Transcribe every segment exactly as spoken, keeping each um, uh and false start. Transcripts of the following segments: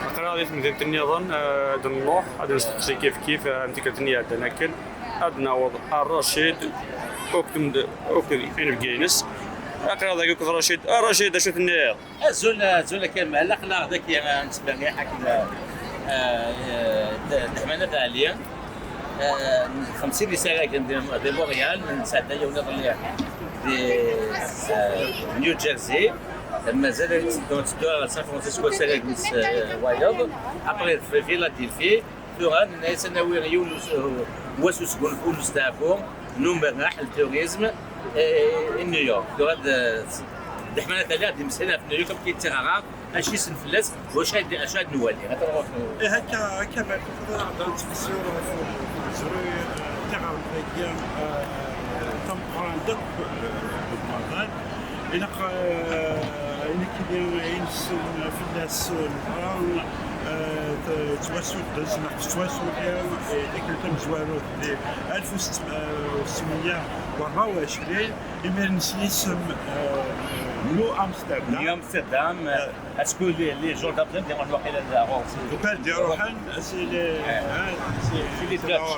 Aql-aɣ di temdint nniḍen, eh, ad nruḥ, ad nesteqsi kif kif, eh, am tikkelt-nni iɛeddan akken. Ad naweḍ ar Racid, akked, akked inebgi-ines. Aql-aɣ dagi akked Racid. A Racid, acu tenniḍ? Azul, azul a Kamal, aql-aɣ dagi, eh, nettberriḥ akked, eh, eh, Dda Ḥman At Ɛli. Eh, xemsin isaragen di, di Montréal, nesɛedda yiwen iḍelli di, eh, New Jersey. Mazal ad tteddu, tteddu ɣer San Francisco asarag-nnes, eh, wayeḍ. Après, fi Philadelphie, tura nenna-yas ad nawi yiwen us-, wass usgunfu n usteɛfu, n umerreḥ, n turisme, eh, i New York. Tura d, d Ḥman At Ɛli ad d-yemmeslay ɣef New York, amek i d-teɣra, acu i yessen fell-as, wacu ad, acu ad nwali. Ad truḥ. Eh, akka, akka ma tfeḍ, ad nettqeṣṣir ɣef uzru, eh, tiɣremt-agi, eh, tameqqrant akk, eh, deg umaḍal. Ilaq, eh, ayen akken i nessen fell-as, eh, neɣra, eh, t-, ttwasuddes neɣ tettwasuli, eh, tikkelt tamezwarut di alef u setmeyya u rebɛa u ɛecrin, imiren s yisem, eh, New Amsterdam. New Amsterdam, eh, est-ce que les, les gens d'Amsterdam, waqila d ɣur-s. Ukan d-iruḥen, c'est les, eh, hein, c'est, c'est les Dutch.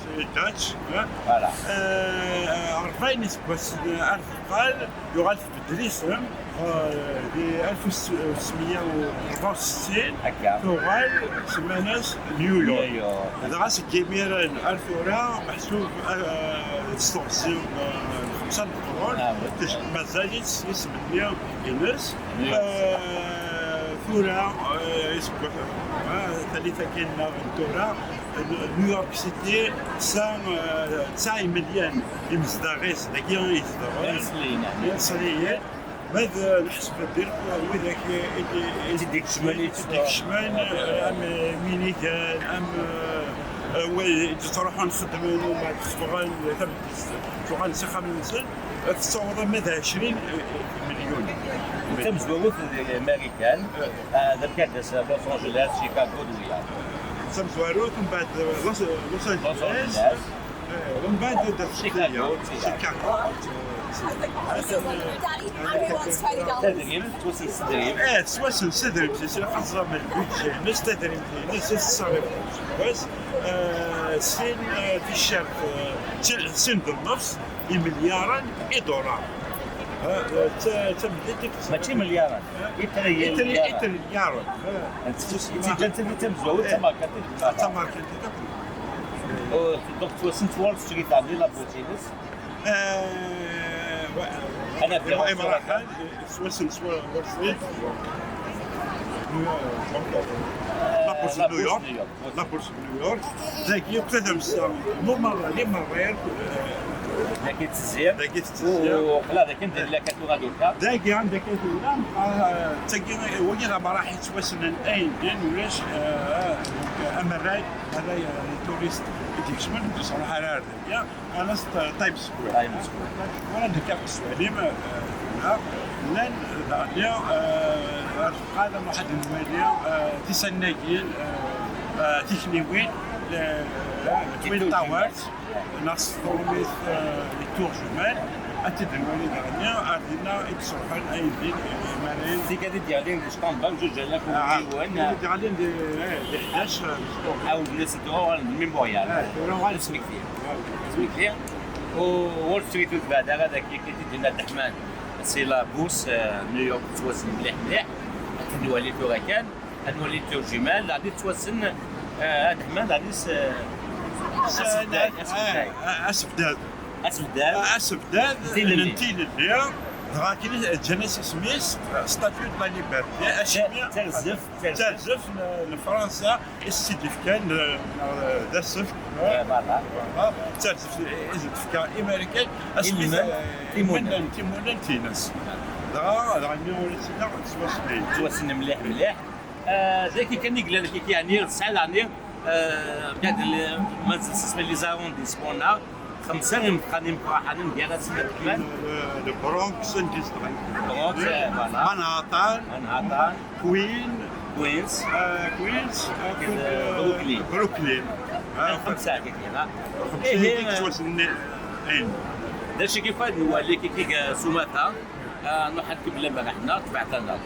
C'est les Dutch, hein. Voilà. Eh, rebɛin iseggasen ar teqqal, yuɣal tbeddel isem, eh, di alef u setmeyya u rebɛa u settin, akka, tuɣal semman-as New York. New York. Dɣa seg imiren ar tura, meḥsub, eh, s teɣzi, eh, xemsa n leqrun, ah, oui, mazal-itt s yisem-nni ines. New York. Eh, tura, eh, iseggasen, eh, tallit-agi nneɣ n tura, New York City tesɛa, eh, tesɛa imelyan imezdaɣ-is, dagi i zedɣen. Inesliyen, yeɛni. Inesliyen. Ma d, eh, neḥseb-d widak i, i, i, i d-ikecmen, i d-ikecmen, eh, am, eh, Minigan, am, eh, eh, wa i d-ttruḥun xeddmen, u ma d-ffɣen, tameddit, tuɣal s axxam-nsen, eh, tessaweḍ ama d ɛecrin, eh, milyun. Tamezwarut di Marikan, eh, d amkan d Los Angeles, Chicago d wiyaḍ. Tamezwarut, mbeɛd Los, Los Angeles. Los Angeles. Eh, mbeɛd d Chicago, Chicago. Chicago. Tadrimt, ttwassen s tedrimt. Eh, ttwassen s tedrimt, s lxaṣṣa n lbudjet-ines, tadrimt-ines, i teṣṣarif s wass. Eh, sin, eh, ticcert, eh, sin, sin d nnefs imelyaren idularen. Eh, eh, d ta-, d tamdint i teṣṣarif. Mačči imelyaren. Itri-, itri-, itrelyaren. Itri-, itrelyaren. Eh, d tiǧǧant-nni tamezwarut, eh, d tamerkantit. D tamerkantit akk. Oh, donc, ttwassen s Wall Street, ɛni la bourse-ines? Eh, wa-, Anagraw Imra-, Imraḥan, ttwassen s Wall Street. New York, donc, la bourse de New York. La bourse de New York. Dagi, tlata msa, mumarra, limarra, eh, dagi tettezzi. Dagi tettezzi. U, u, qla d akken d la katura duka. Dagi, ɛandek katura, eh, tagi, wagi d amraḥ yettwassnen ayen din, ulac, eh, amarray, amarray, eh, les touristes i d-ikecmen, ur d-iṣelleḥ ara ar dagi. Anas Times Square. Times Square. Wala d-kkaɣ s walim, eh, llan daɣen, eh, ar teqqal ma ḥad nwali, eh, tisannagin, eh, eh, tikniwin, eh, eh, Twin Towers, neɣ s tṛumit, eh, les tours jumelles, ad t-id-nwali daɣen, ar dinna i d-ṣerḥen ayendin, eh, imarayen. Tikkad i d-yeɣlin di Stambeɣ, zuǧ alafu d yiwen. Tikkad i d-yeɣlin di, eh, di ḥdac, eh, di Stambeɣ. Awd-nsen tuɣal d Mémorial. Eh, tura uɣal. Asmekti. Asmekti. U Wall Street ur tebɛed ara dagi, i d-yenna Dda Ḥman. C'est la bourse, euh, New York tettwassen mliḥ mliḥ. Ad t-nwali tura kan. Ad nwali les tours jumelles. Daɣen tettwassen, euh, Dda Ḥman, daɣen s, euh, asebdad, asebdad. Eh, asebdad. Asebdad. Asebdad n tilelli. Dɣa akken ǧǧan-as isem-is, Statue de la Liberté. Acimi? Tarzeft, tarzeft. Tarzeft n, n Fransa. I s-tt-id-ifkan, eh, d asefk. Eh, voilà. Voilà. D tarzeft i s-d-tefka i Marikan, asmi, ilmend, eh, timunent. Ilmend timunent-ines. Dɣa, dɣa nniɣ ula d tinna tettwassen. Tettwassen mliḥ, mliḥ. Eh, d akken kan i yella, d akken kan, yeɛni, tesɛa, yeɛni, eh, mbeɛd, ma nzelt s les arrondissements-nneɣ, xemsa imeqqranen, imeqqranen gar-asen ad kman. Le, le Bronx, anda i zedɣen. Bronx, eh, voilà. Manhattan. Manhattan. Queen. Queens. Eh, Queens, eh, akked, eh, Brooklyn. Brooklyn. Eh, xemsa akka kan, ha? Xemsa ihi, akka, eh, ttwassen ayen. D acu i kif ad nwali kiki, eh, s umata, eh, nruḥ ad nkemmel amerreḥ-nneɣ, tebɛet-aneɣ.